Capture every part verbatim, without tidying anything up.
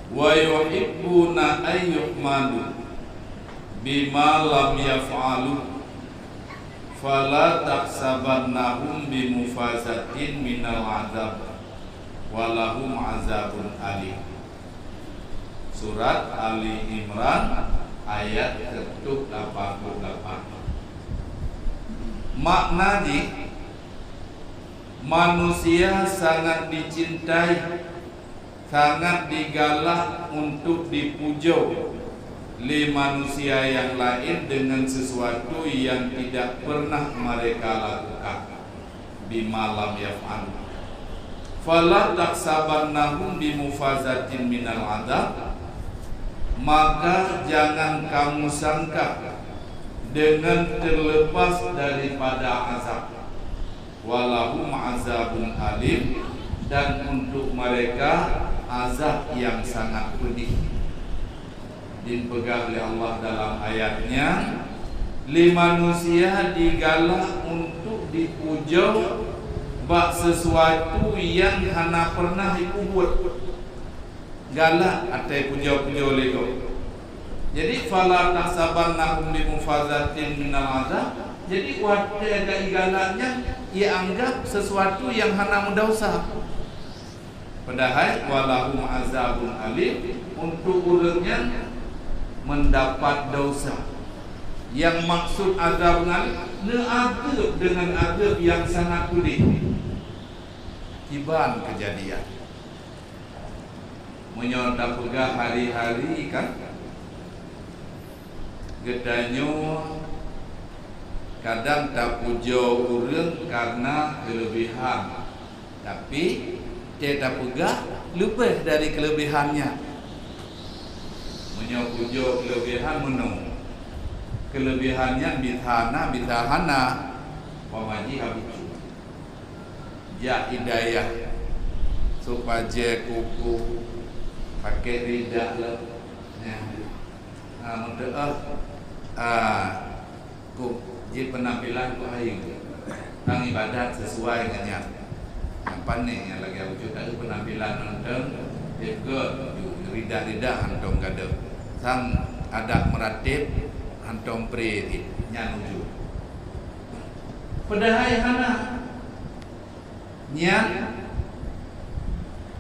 Wa yuhibbuna an yuhmadu bima lam yaf'alu, fala tahsabannahum bimufazatin minal azab, walahum azabun alim. Surat Ali Imran, ayat keutujuh lapan puluh lapan. Makna jih, manusia sangat dicintai, sangat digalak untuk dipujoe lé manusia nyang laén deungon sesuatu nyang tidak pernah mereka lakukan, bima lam yaf'alu. Fala tahsabannahum bimufazatin minal azab, maka jangan kamu sangka dengan terlepas daripada azab. Walahum azabun alim, dan untuk mereka azab yang sangat pedih. Dipeugah lé Allah dalam ayat nyan, lé manusia digalak untuk dipujoe bak sesuatu nyang hana pernah jipeubuet. Galak até pujoe-pujoe lé gob. Jadi, fala tahsabannahum bimufazatin minal azab. Jadi, watée ka igalak nyan, ia anggap sesuatu nyang hana meudesya. Padahai, walahum azabun alim, untuk ureuëng nyan mendapat desya. Nyang maksud azabun alim, neuazeueb deungon azeueb nyang sangat pedih. Kiban keujadian. Meunyoe tapeugah hari-hari kan, geutanyoe kadang tapujoe ureuëng karena keulebihan, tapi teuh tapeugah leubeh dari keulebihan nyan. Meunyoe pujoe keulebihan meunoe, keulebihan nyan bisa na, bisa hana, umpama jih abu cu. Jak i dayah, sôk bajée kuku, pakèk ridak lom. Nyan. Ha, meuteuk, ah, kok jih peunampilan kok hayeu. Tang ibadat sesuai ngon nyan. Nyang pané nyang lagée ucut tadi peunampilan nonton, jeuet ridak-ridak hantom gadôh. Sang adat meuratéb hantom pré jih, nyan ucut. Padahai hana. Nyan,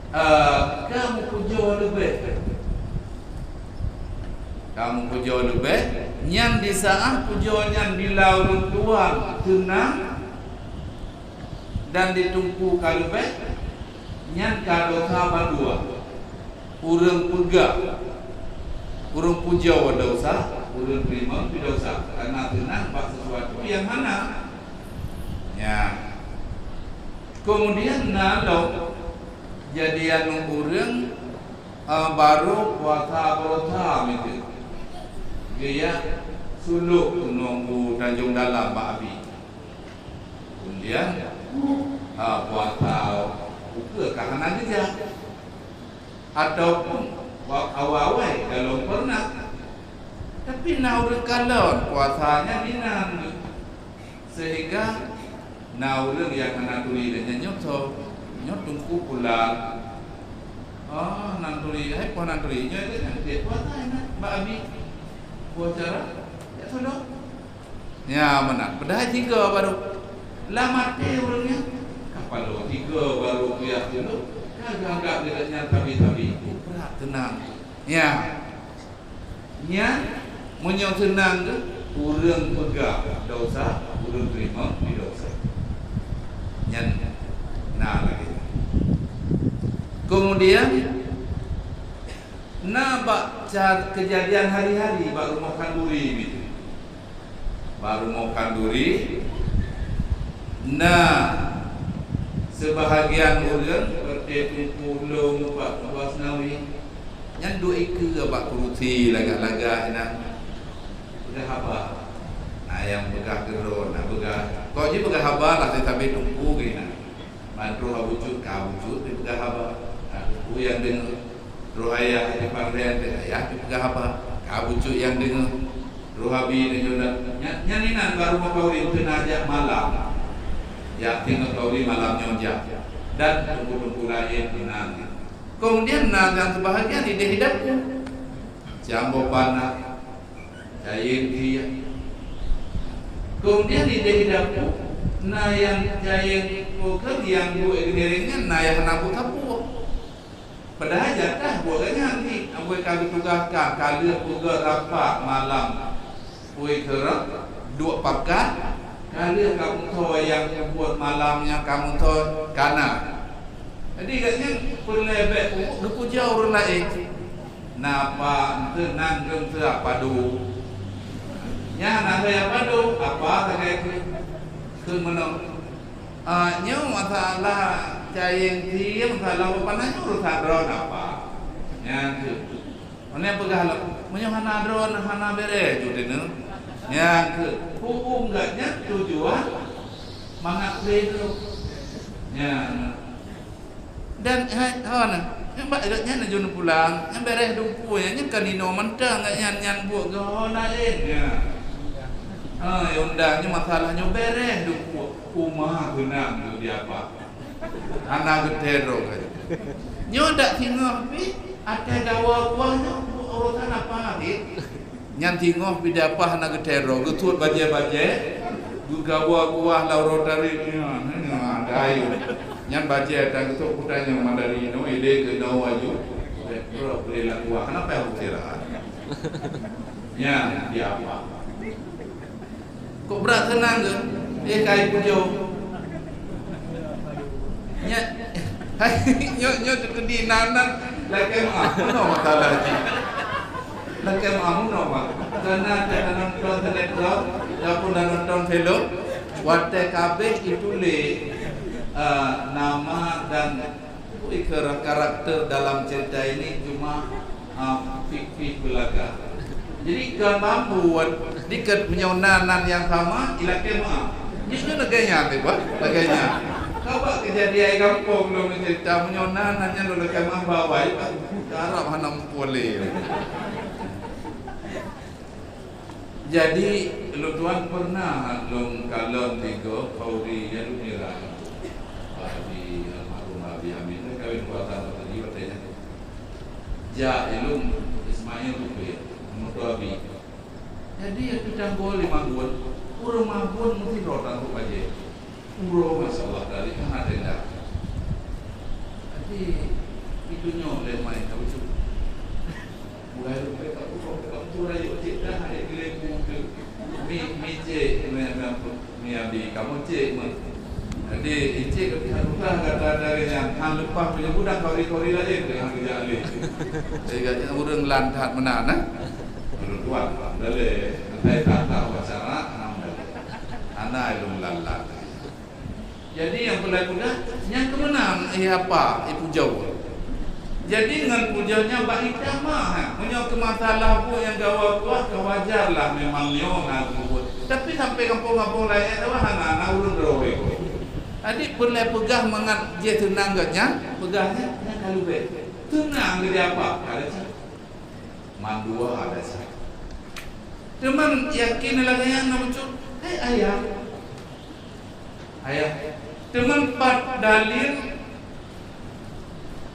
eh, ka meupujoe leubeh. Ka meupujoe leubeh, nyan di saát pujoe nyan bila ureuëng tuan teunang dan di teungku ka leubeh, nyan ka desya bandua. Ureuëng peugah, ureuëng pujoe desya, ureuëng teurimong pih desya, karena teunang bak sesuatu nyang hana. Nyan. Keumudian na lom jadi aneuëk ureuëng, eh, barô puasa baroesa miseue. Geujak sulok keunoe u Tanjong Dalam bak Abi. Keumudian, ha, puasa ukeue ka hana geujak. Ataupun wa-, awai-awai golom peureunah. Tapi na ureuëng kalon puasa nyan inan. Sehingga na ureuëng nyang hana turi lé nyan nyoe tho, nyoe teungku pulang. Oh, hana turi, hai po hana turi, nyoe lé nyan puasa inan. Bak Abi, buah cara, jak sulok. Nyan meunan, padahai tiga barô. Lam até ureuëng nyan, ka padahai tiga barô kuyak dulu, ka geuanggap lé gobnyan tabi-tabi. Brat teunang. Nyan. Nyan, meunyoe teunang geuh, ureuëng peugah desya, ureuëng teurimong pih desya. Nyan na lagée nyan. Keumudian, na bak ca-, keujadian hari-hari bak rumoh khanduri miseue. Bak rumoh khanduri, na seubahagian ureuëng seperti Teungku lôn bak Teungku Asnawi, nyan duek ikeue bak keurusi lagak-lagak inan. Peugah haba. Na nyang peugah keudroe, na peugah, kok jih peugah haba lah, tetapi Teungku keuinan. Ban troh Abu Cut, ka Abu Cut jipeugah haba. Ka Teungku nyang deungoe. Troh ayah jipanggée, ayah jipeugah haba. Ka Abu Cut nyang deungoe. Troh Abi deungoe dan nyan, nyan inan bak rumoh khanduri teuna jak malam. Jak teungoh khanduri malam nyoe jak. Dan teungku-teungku laén inan. Kemudian na nyang seubahagian ideh di dapu. Cambô panah, cayeng thie. Kemudian ideh di dapu, na nyang cayeng peue kheun nyang buet geunereng nyan na nyang hana buet sapeue. Padahai jatah buet gobnyan cit, amboi ka geutugaskan, ka lheueh peugöt rapat malam. Ui keureueng, duek pakat, ka lheueh ka meutoe nyang peubuet malam nyan ka meutoe kana. Jadi, gobnyan peureulèe bèk peubuet geupuja ureueng laén. Na apa enteuk nan geuh enteuk apa do. Nyan na hai apa do, apa sagai keu, keu meunoe. Ah, nyoe masalah cayeng thie, masalah apa na nyoe urusan droe apa. Nyan keu. Meunan peugah lom, meunyoe hana droe, hana bèrèh ju deungoe. Nyan keuh, huköm gobnyan tujuan mangat bèk droe. Nyan. Dan hai, hana, nyang bak gobnyan laju neupulang, nyang bèrèh dumpeue nyan, nyan kan inoe mantong gobnyan, nyan buet geuh hana laén. Nyan. Ha, undang nyoe masalah nyoe bèrèh dumpeue, uma geunang tu di apa. Hana geutèe droe. Nyoe dak singoh pih, até gawa kuah nyoe urusan apa habéh? Nyan singoh pih di apa hana geutèe droe, geusuet bajèe-bajèe, geugawa kuah lam rot tarék nyan, nyan, ada ayo. Nyan bajèe tan geusuet kutai nyang madari nyoe, ideh keu nyoe aju. Bèk droe bri lam kuah, kenapa yang istirahat? Nyan di apa? Kok brat seunang keuh? Eh, kai pujoe. Nyan, nyoe, nyoe teukeudi nan-nan lakèe meu'ah. Meunoe masalah jih. Lakèe meu'ah meunoe, Bang. Karena kita nonton sinetron, ataupun dah nonton film, watèe ka abéh ituléh, eh, nama dan Ui, kara-, karakter dalam cerita ini cuma, ah, fiktif belaka. Jadi, kon mampu buet dikeu meunyoe na nan nyang sama, ilakèe meu'ah. Nyoe, nyoe lagèe nyan, Pak, lagèe nyan. Ka bak keujadian gampông lôn cerita, meunyoe na nan nyan lôn lakèe meu'ah bak awai, Pak. Arab hana muphom lé. Jadi, lôn tuan pernah lôn kalon tiga khauri nyang lôn nira. Pak Haji, almarhum Abi Amin, kan kawin kuasa tadi watèe nyan. Jak ilôn Ismail Lubèe, meutuah Abi. Jadi, aku tanggôi lima buleuen, ureueng mabon meusidroe tanggôi bajèe. Uroe, masya Allah, dari hana tenda. Tapi, itu nyoe lé mai ka ucok. Mulai lupek ka uroe, ka ucok rayeuk cek dah, ayat gelebu tu. Mi, mi cek, mi, mi, mi abi, kamu cek, mi. Jadi, icek ka pihak rumah, kata dari yang han lepas punya budak, kori-kori lain, dengan kerja alih. Jadi, katanya ureueng lan that meunan, eh? Ureueng tuan, alhamdulillah. Andai tak tahu cara, alhamdulillah. Hana ilôn lan-lan. Jadi nyang peulai peugah, nyang keumeunang, eh, apa, eh, pujoe. Jadi ngon pujoe nyan bak itamah, ha. Meunyoe keu masalah buet nyang gawa kuah, ka wajar lah memang nyoe na geubuet. Tapi sampai gampông-gampông laén, hana, hana ureueng droe. Jadi peulai peugah mangat jih seunang gobnyan, peugah nyan, nyan ka leubeh. Seunang geuh di apa? Ka leucah. Mandua ada sah. Teuma yakin lagèe nyan na muncul, hai ayah. Ayah. Teuma pat dalil,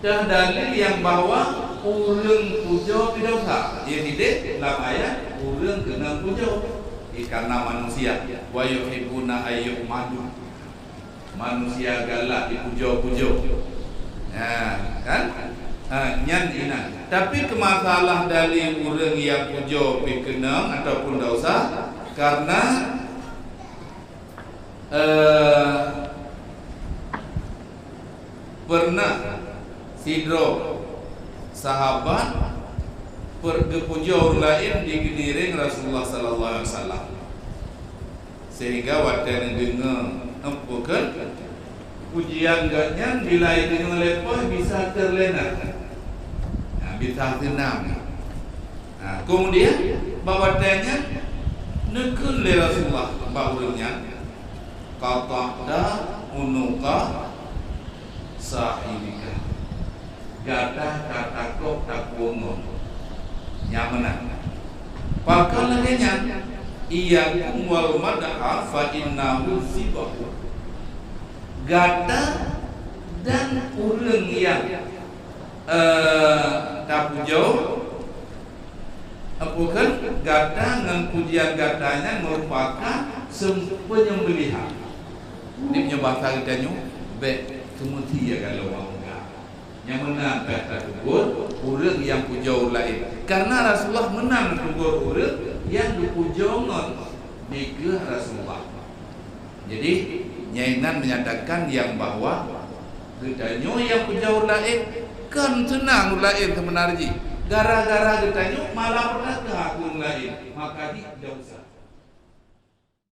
dah dalil nyang bahwa ureueng pujoe pih dosa. Dia sideh lam ayat ureueng keunong pujoe. Di karena manusia. Wa yuhibbuna ayyuhmadu. Manusia galak dipujoe-pujoe. Ha, kan? Ha, nyan inan. Tapi keu masalah dari ureueng nyang pujoe pih keunong ataupun dosa, karena, eh, pernah sidroe sahabat per-, geupujoe ureueng laén di geuliréng Rasulullah sallallahu alaihi wasallam. Sehingga watèe neudeungoe, eh, bukon, pujian gobnyan bila ideungoe lé poh bisa teuleunak. Nah, bisa seunang. Nah, kemudian, bak watèe nyan, neukheun lé Rasulullah bak ureueng nyan, "Qata'ta unuqa sahibika." Gata ka takot tapurunoe. Nyang meunan. Pakon lagèe nyan, "Iyyakum wal madha fa innahu zibahu." Gata dan ureueng nyang Eh, tapujoe, apa kheun, gata ngon pujian gata nyan meurupakan sem-, penyembelihan. Di meunyoe basa geutanyoe, bèk seumeusti ya galom meuga. Nyang meunan bèk tatugur ureueng nyang pujoe ureueng laén. Karena Rasulullah meunan tugur ureueng nyang geupujoe ngon dikeue Rasulullah. Jadi, nyan nan menyatakan yang bahwa geutanyoe nyang pujoe ureueng laén, kon seunang ureueng laén seubeuna jih. Gara-gara geutanyoe malapetaka keu ureueng laén, maka jih dosa.